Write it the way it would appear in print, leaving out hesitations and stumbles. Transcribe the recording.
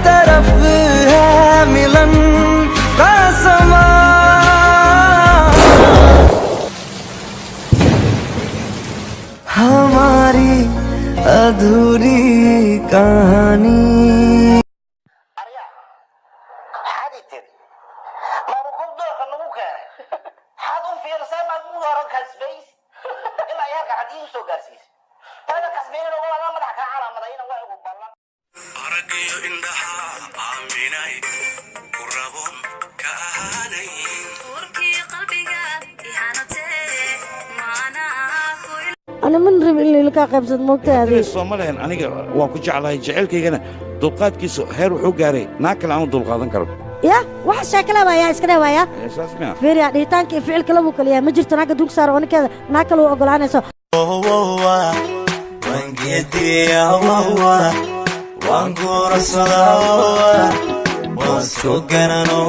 तरफ है मिलन का समा। हमारी अधूरी कहानी। أنا من رب اللي لك قبضة موقتها. Soomaaliyan aniga waan ku jeclahay jacaylkaygana dulqaadkiisu heer wuxuu gaaray naag kale aan u dulqaadan karo. Ya waxa sheekala waaya iska dhawaaya. Saas miya? Fiiriya dhigitaanka iyo ficilka lagu kaliya ma jirto naag adduunka saar oo ninkeeda naag kale u ogolaanayso. Waan guursadaa, waan soo garanoo.